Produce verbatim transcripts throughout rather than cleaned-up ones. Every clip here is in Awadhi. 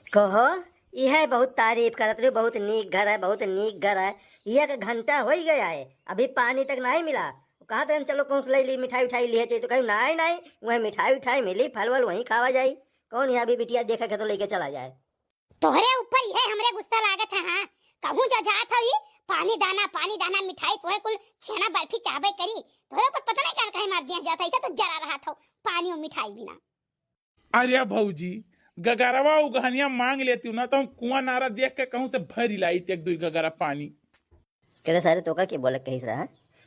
कहो, इहे बहुत तारीफ करत रही, बहुत नीक घर है, बहुत नीक घर है। एक घंटा होइ गया है, अभी पानी तक नाहीं मिला। कहत रहन, "चलो, कहूँ से लइ ली, मिठाई उठाई लिहे चाहिए।" तो कही, "नाहीं, नाहीं, वहीं मिठाई उठाई मिली, फल वल वहीं खावा जाई। कौन यहाँ अभी बिटिया देखे के तो लेके चला जाए।" तोहरे ऊपर इहे हमरे गुस्सा लागत है, हाँ। कहूँ जो जात हई, पानी दाना, पानी दाना, मिठाई, तोहे कुल छेना बर्फी चाहबे करी। तोहरे ऊपर पता नहीं कहाँ कहीं मार दिया जाता है, ऐसे तो जरा रहा था पानी और मिठाई बिना। अरे भौजी, गगरवा उगहनिया मांग लेती हूँ ना, तो हम कुआं नारा देख के कहूँ से भरी लाई एक दुई गगरा पानी। करे सारे, तोका के बोले कहिस रहा?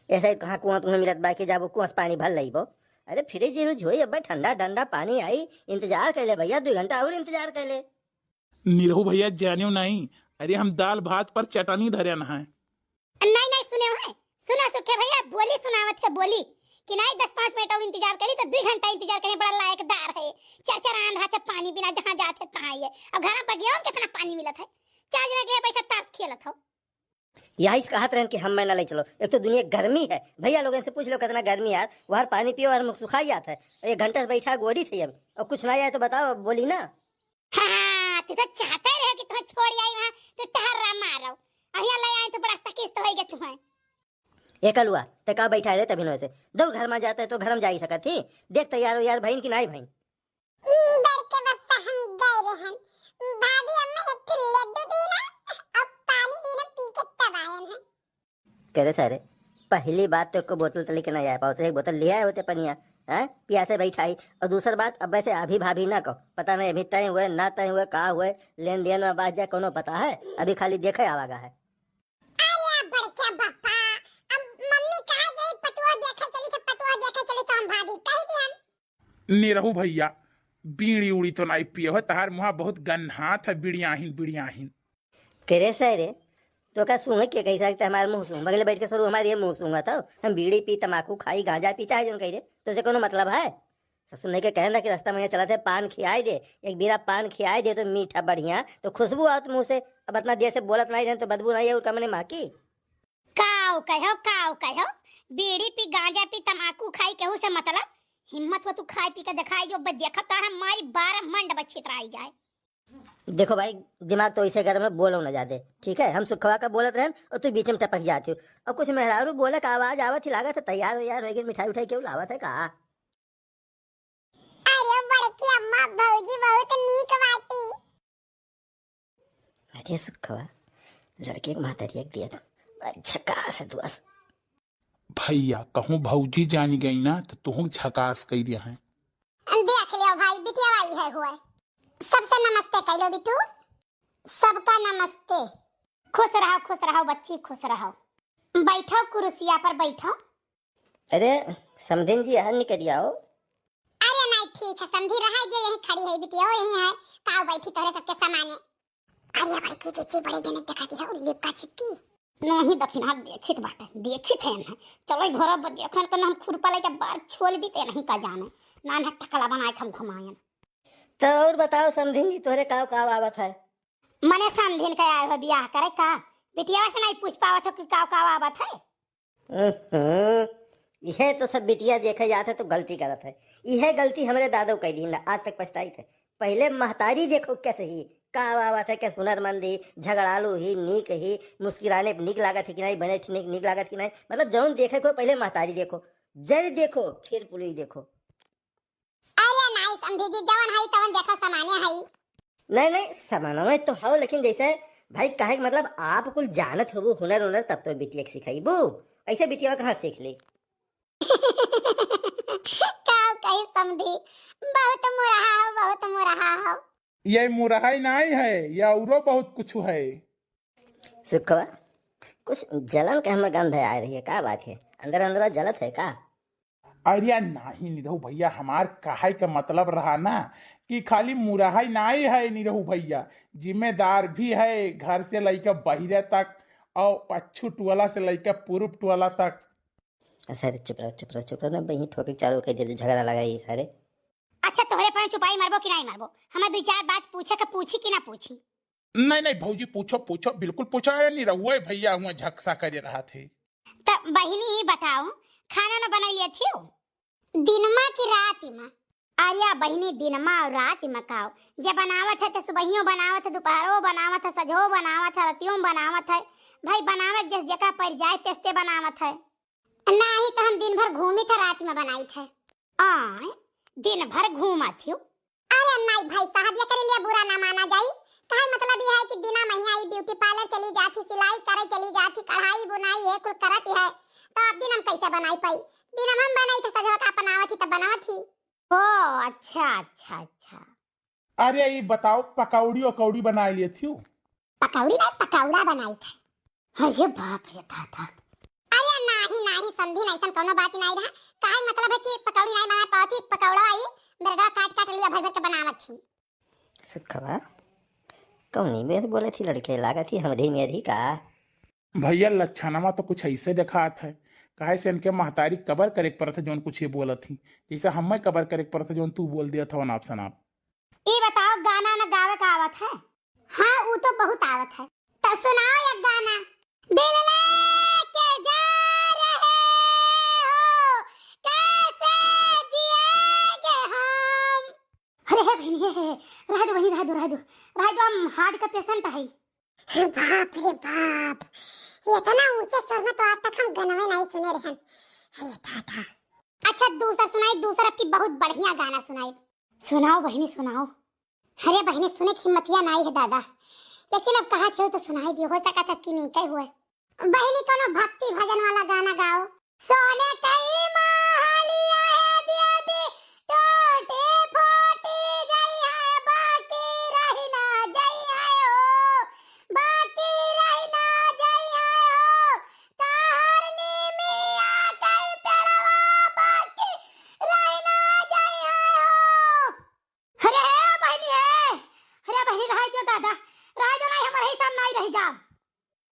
ऐसे कहाँ कुआं तुम्हें मिलत बा कि जाबो कुआं से पानी भर लइबो? अरे फ्रिज व्रिज होई, अबे ठंडा ठंडा पानी आई, इंतजार कर ले भैया, दुई घंटा और इंतजार कर ले। निरहू भैया जानियो नहीं, अरे हम दाल भात पर चटनी धरे न है। नहीं, नहीं, सुने है, सुना सुखे भैया, बोली सुनावत है, बोली कि नहीं, दस पाँच मिनट और इंतजार करी तो दुई घंटा इंतजार करें, बड़ा लायकदार है, चरचरान रहत है पानी बिना, जहाँ जात है तहाँ ये। अब घर में बगिया में कितना पानी मिलत है, चार जना के बैठा ताश खेलत हो। यही से कहत रहन कि हम मैं ना ले चलो, एक तो दुनिया गर्मी है, भैया लोगन से पूछ लो कितना गर्मी यार, वहर पानी पियो और मुख सुखाई जात है, एक घंटा से बैठा गोरी थे अब, और कुछ ना आए तो बताओ, अब बोली ना। हाँ, तू तो चाहते रहे कि तुम्हें छोड़ आई वहाँ, तू टहर्रा मारो। अब यहाँ ले आए तो बड़ा सकिस्त होइगे तुम्हें। ए कलुआ, ते का बैठा रहे तभी से? दौड़ घर में जाते तो घर में जा ही सकत थी। देख तैयार हो यार, भइन कि नाई भइन? हम्म, बड़के बप्पा हम गए रहन। भाभी अम्मा एक ठे लड्डू दी ना, अब पानी दी ना, पी के तब आयन है। करे सारे, पहली बात तो को बोतल तले के ना जाए पाओ, तो एक बोतल ले आए होते पनिया, हैं? पियासे बैठा ही। और दूसर बात, अब वैसे अभी भाभी ना कहो, पता नहीं अभी तय हुए, ना तय हुए, का हुए, लेन देन में बात जाए, कोनो पता है? अभी खाली देखे आवागा है। अरे बड़के बप्पा, अब मम्मी कहा गई, पतुआ देखे चली तो पतुआ देखे चली तो हम भाभी कह दियन। निरहू भैया, बीड़ी उड़ी तो नाई पिए हो, तहार मुहा बहुत गन्हात है, बिड़ियाहिन, बिड़ियाहिन। करे सै रे, तो का सूंघे के कही सकते हमारे मुंह सूंघ, बगले बैठ के सरू हमारे ये मुंह सूंघा था, हम बीड़ी पी, तमाकू खाई, गांजा पी, चाहे जोन कही रे, तो से कोनो मतलब है? ससुर नहीं के कहन रहा कि रास्ता में चलत है, पान खियाए दे, एक बीरा पान खियाए दे तो मीठा बढ़िया, तो खुशबू आवत मुंह से। अब इतना देर से बोलत नहीं रहन तो बदबू नहीं है, और कमने माँ की। काव कहो, काव कहो, बीड़ी पी, गांजा पी, तमाकू खाई, केहू से मतलब? हिम्मत हो तू खाए पी के दिखाई जो, बस देखब तारा मारी बारह मंड बच्चित आई जाए। देखो भाई, दिमाग तो इसे गरम है, बोलो ना ज्यादा, ठीक है? हम सुखवा का बोलत रहन और तू बीच में टपक जाती हो। और कुछ मेहरारू बोले का आवाज आवत ही, लागत है तैयार वैयार होइगे, मिठाई उठाई केहू लावत है का? अरे बड़की अम्मा, भौजी बहुत नीक बाटी। अरे सुखवा, लड़के के महतरिया के दिया तो बड़ा झकास है दुआस। भैया, कहूँ भौजी जानी गई ना तो तुहूँ झकास कई दिया है। देख लियो भाई, बिटिया वाली है हुआ। सबसे नमस्ते कह लो बिट्टू। सबका नमस्ते। खुश रहो, खुश रहो बच्ची, खुश रहो। बैठो कुरुसिया पर बैठो। अरे समधिन जी, यहाँ निकल आओ। अरे नहीं, ठीक है समधी, रहा जो यही खड़ी है बिटिया, यही है। काव बैठी तोरे सबके सामाने। अरे बड़की चीची बड़े जनक दिखा दी है, लिपका चिपकी। नहीं दखिन, हम देखित बाटे, देखित है ना। चलो घोरो बजे, अखन तो हम खुरपा लेके बार छोल दी ते नहीं का जाने। नान है टकला बनाए के हम घुमायन। तो और बताओ समधिन जी, तोहरे काव काव आवत है? मने समधिन के आए हो बियाह करे का? बिटिया से नहीं पूछ पावत हो कि काव काव आवत है? हम्म, यह तो सब बिटिया देखे जात है तो गलती करत है। यह गलती हमरे दादो कह दी ना, आज तक पछताई थे। पहले महतारी देखो कैसे ही, काव आवत है, कैसे हुनरमंद ही, झगड़ालू ही, नीक ही, मुस्कुराने पे नीक लागत है कि नहीं, बने ठीक नीक लागत कि नहीं, मतलब जौन देखे को पहले महतारी देखो, जर देखो, फिर पुलिस देखो। अरे नाई समधी जी, जवन हई तवन देखो समाने हई। नहीं, नहीं, समानवे तो हो, लेकिन जैसे भाई काहे के मतलब आप कुल जानत होबू हुनर उनर, तब तो बिटिया के सिखाईबू, ऐसे बिटिया कहाँ सीख ली? का कही समधी, बहुत मुरहा हो, बहुत मुरहा हो। ये मुरहा ही नहीं है, ये औरो बहुत कुछ है। सुखवा, कुछ जलन के हमें गंध आ रही है, का बात है? अंदर अंदर जलत है का? अरे नाही निरहू भैया, हमार कहे का मतलब रहा ना कि खाली मुरहा ही नाही है निरहू भैया, जिम्मेदार भी है, घर से लइके बहिरे तक और पच्छु टोला से लइके पूरब टोला तक। अच्छा रे, चुप रहो, चुप रहो, चुप रहो ना, वहीं ठोके चालू कर दे, तो झगड़ा लगा ये सारे। अच्छा, तोहरे पर चुपाई मारबो कि नहीं मारबो? हमें दो चार बात पूछे के, पूछी कि ना पूछी? नहीं, नहीं भौजी, पूछो, पूछो, बिल्कुल पूछो। अरे निरहुए भैया हुआ झकसा करे रहा थे। त बहिनी, ई बताओ, खाना न बनैले थियो? दिनमा की रात मा? अरे बहिनी, दिनमा और रात में काव, जे बनावत है ते सुबहियो बनावत है, दोपहरो बनावत है, सजो बनावत है, रतियो में बनावत है। भाई बनावत जस जका पर जाए तेस्ते बनावत है। नाही तो हम दिन भर घूमी थे, रात में बनाई थे। आय, दिन भर घूमा थियो। अरे नाही भाई साहब, ये करे लिए बुरा ना माना जाई। काहे मतलब ये है कि दिना महिया ई ब्यूटी पार्लर चली जात ही, सिलाई करे चली जात ही, कढ़ाई बुनाई है कुल करत है, तो आप दिन हम कैसे बनाई पाई? दिन हम बनाई थे, सजवा का बनावत ही तब बनावत ही। ओ अच्छा, अच्छा, अच्छा। अरे ई बताओ, पकौड़ी उकौड़ी बनाए लिए थियो? पकौड़ी ना, पकौड़ा बनाई थे। अरे बाप रे दादा। अरे नाही नाही समधी, ऐसन कोनो बात नाही रहा। काहे मतलब है कि पकौड़ी नाही बना पावत ही, पकौड़ा आई ब्रेडवा काट काट लिया, भर भर के बनावत ही। सुखवा, कौनी बेर बोले थी लड़के, लागत ही हमरी मेरी का? भैया लक्षणवा तो कुछ ऐसे देखात है, काहे से इनके महतारी कबर करे के परत है जौन कुछ ये बोलत ही, जैसे हमें कबर करे के परत है जौन तू बोल दिया था नाप सनाप। ई बताओ, गाना न गावे का आवत है? हाँ, ऊ तो बहुत आवत है। तो सुनाओ एक गाना। दिल लेके जा रहे हो, कैसे जिएंगे हम? अरे हे बहिनी, हे, हे, रह दो बहिनी, रह दो, रह दो, रह दो, हम हार्ट का पेशेंट है। हे बाप रे बाप, इतना ऊंचे स्वर में तो आज तक हम गनवे नहीं सुने रहन। हे दादा। अच्छा, दूसरा सुनाई, दूसरा की बहुत बढ़िया गाना सुनाई। सुनाओ बहिनी, सुनाओ। अरे बहिनी, सुने की हिम्मतिया नाई है दादा, लेकिन अब कहा थे तो सुनाई दियो, हो सका था कि नहीं कहे हुए। बहिनी, कोनो भक्ति भजन वाला गाना गाओ। सोने कई महलिया है देवी, टूटी फूटी जाई है, बाकी रही ना जाई है हो, बाकी रही ना जाई है हो, तार नीमिया कई पेड़वा, बाकी रही ना जाई है हो। अरे हे बहिनी हे, अरे बहिनी रह दो दादा, रह दो, नहीं हमारे हिसाब नहीं रह जाओ।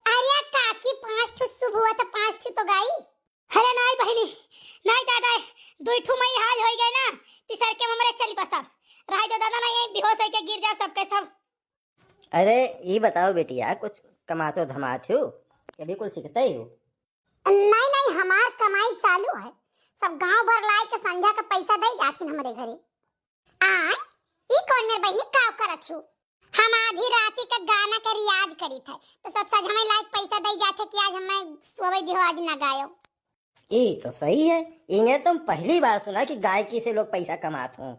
अरे काकी, पाँच ठो शुभ हुआ तो पाँच ठो तो गाई। अरे नहीं बहिनी, नहीं दादा, दुई ठो मई हाल होई गए ना, तीसर के हमरे चली बस अब। रह दो दादा, नहीं यहीं बेहोश होई के गिर जाओ सबके सब। अरे ई बताओ बेटिया, कुछ कमात हो धमात हो, अभी कुछ सीखते ही हो? नहीं नहीं, हमार कमाई चालू है, सब गांव भर लाई के संझा का पैसा दे जाथिन हमरे घरे। आय, ई कौन मेर बहिनी काव करत छु? हम आधी राती का गाना का रियाज करी थे, तो सब सज हमें लायक पैसा दे जाथे कि आज हमें सोवे दिहो, आज ना गायो। ई तो सही है, इन्हें तो हम पहली बार सुना कि गायकी से लोग पैसा कमात हों।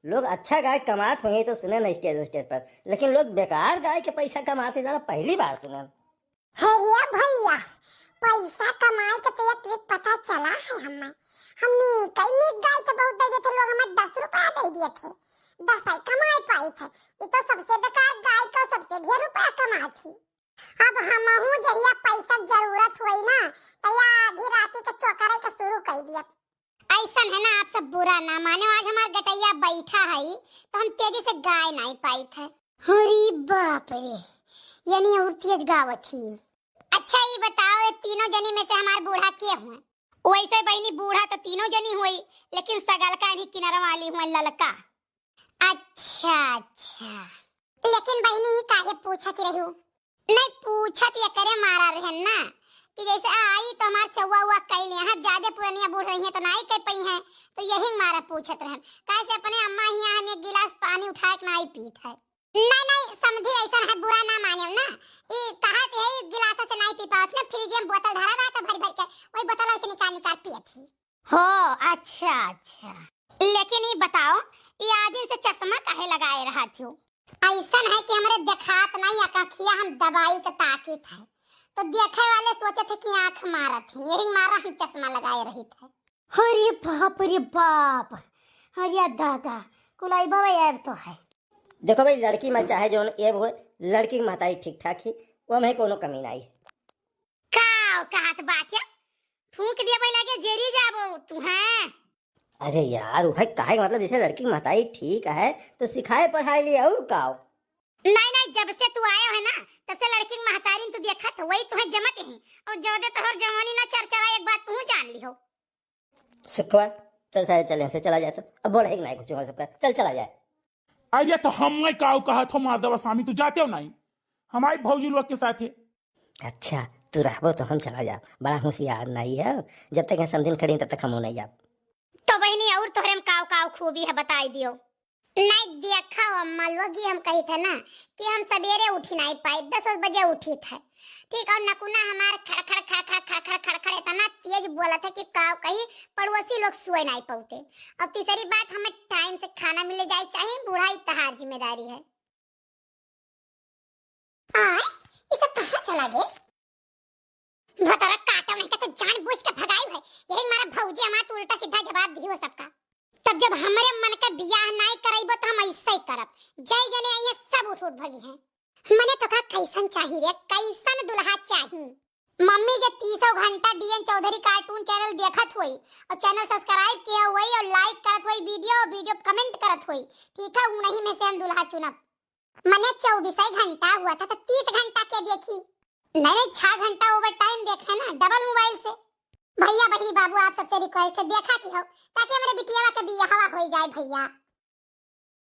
लोग अच्छा गाय कमात होंगे तो सुने ना स्टेज स्टेज पर, लेकिन लोग बेकार गाय के पैसा कमाते साला पहली बार सुना। हे रे भैया, पैसा कमाए के तो एक ट्रिक पता चला है हमें। हमनी कई नीक गाय के बहुत दे देते लोग, हमें दस रुपया दे दिए थे, दस आई कमाए पाई थे। ये तो सबसे बेकार गाय का सबसे ढेर रुपया कमाई थी। अब हमहू जहिया पैसा जरूरत हुई ना, तो या आधी राती के चोकरे के शुरू कर दिया। ऐसन है ना, आप सब बुरा ना माने, आज हमार गटैया बैठा है तो हम तेजी से गाय नहीं पाई थे। अरे बाप रे, यानी और तेज गावत ही। अच्छा ये बताओ, ये तीनों जनी में से हमार बूढ़ा के हुए? वैसे बहिनी बूढ़ा तो तीनों जनी हुई, लेकिन सगल का इन्हीं किनारा वाली हुए ललका। अच्छा अच्छा। लेकिन बहिनी ई काहे पूछत रहू? नहीं पूछत ये करे मारा रहन ना कि जैसे आई तो हमार चौवा उवा कई लिए हैं, ज्यादा पुरनिया बूढ़ रही हैं तो नहीं कह पाई हैं, तो यही मारा पूछत रहन। कैसे अपने अम्मा हिया हम एक गिलास पानी उठाए के नहीं पीत है। नहीं नहीं समझी, ऐसा है बुरा ना माने ना, ई कहा थे ई गिलास से नहीं पी पावत ना, फ्रिज में बोतल धरा रहा था भर भर के, वही बोतल ऐसे निकाल निकाल पियत ही। हो अच्छा अच्छा। लेकिन ई बताओ, ई आजिन से चश्मा काहे लगाए रहा थियो? ऐसन है कि हमरे देखात नहीं, आँखिया हम दबाई के ताकित है, तो देखे वाले सोचत है कि आँख मारत है, यही मारा हम चश्मा लगाए रही थे। अरे बाप रे बाप, अरे दादा, कुलाई बाबा ऐब तो है। देखो भाई, लड़की में चाहे जौन ऐब हो, लड़की की महतारी ठीक ठाक ही, वो में कोनो कमी नहीं। का कहत बात है? फूंक दिया भाई, लगे जेरी जाबो तू, हैं? अरे यार, वह काहे का मतलब, जैसे लड़की की महतारी ठीक है तो सिखाए पढ़ाए लिए और का हो? नहीं नहीं, जब से तू आयो है ना, तब से लड़की की महतारी तू देखत हो, वही तुम्हें जमत ही। और जवदे तोहर जवानी ना चरचरा, एक बात तू जान लिहो। सुखवा, चल सारे चले से चला जाए तो, अब बोले ही नहीं कुछ हमारे सबका, चल चला जाए। अरे तो हम नहीं काऊ कहा थो मार दवा स्वामी, तू जाते हो नहीं, हमारी भौजी लोग के साथ है। अच्छा, तू रहबो तो हम चला जाब, बड़ा होशियार नहीं है, जब तक यहाँ समधिन खड़ी तब तक हम नहीं जाब। तो बहिन और तोहरे में काव काव खूबी है, बताई दियो। नहीं देखा अम्मा लोग, ये हम कही थे ना कि हम सवेरे उठी नहीं पाई, दस बजे उठी थे, ठीक, और नकुना हमार खड़ खड़ खड़ खड़ खड़ खड़ खड़ खड़ इतना तेज बोला था कि काव कही, पड़ोसी लोग सोए नहीं पाते। और तीसरी बात, हमें टाइम से खाना मिले जाए चाहिए, बूढ़ा इतहार जिम्मेदारी है। आय, ये सब कहाँ चला गए? भतरा काटो नहीं तो जानबूझ के भगाई है। यही मारा भौजी हमार तू उल्टा सीधा जवाब दियो सबका। तब जब हमरे मन के बियाह नाई करइबो तो हम ऐसे ही करब। जय जने आइए सब उठ उठ भगी हैं। मने तो का कैसन चाही रे, कैसन दुल्हा चाही? मम्मी जे तीसों घंटा डीएन चौधरी कार्टून चैनल देखत होई और चैनल सब्सक्राइब किया होई और लाइक करत होई वीडियो, वीडियो कमेंट करत होई, ठीक है, उन्हीं में से हम दुल्हा चुनब। मने चौबीस ही घंटा हुआ था तो तीस घंटा के देखी? नहीं, छह घंटा ओवर टाइम देखे ना डबल मोबाइल से। भैया बहनी बाबू आप सबसे रिक्वेस्ट है, देखा की हो, ताकि हमरे बिटियावा के बियाहवा हो जाए भैया।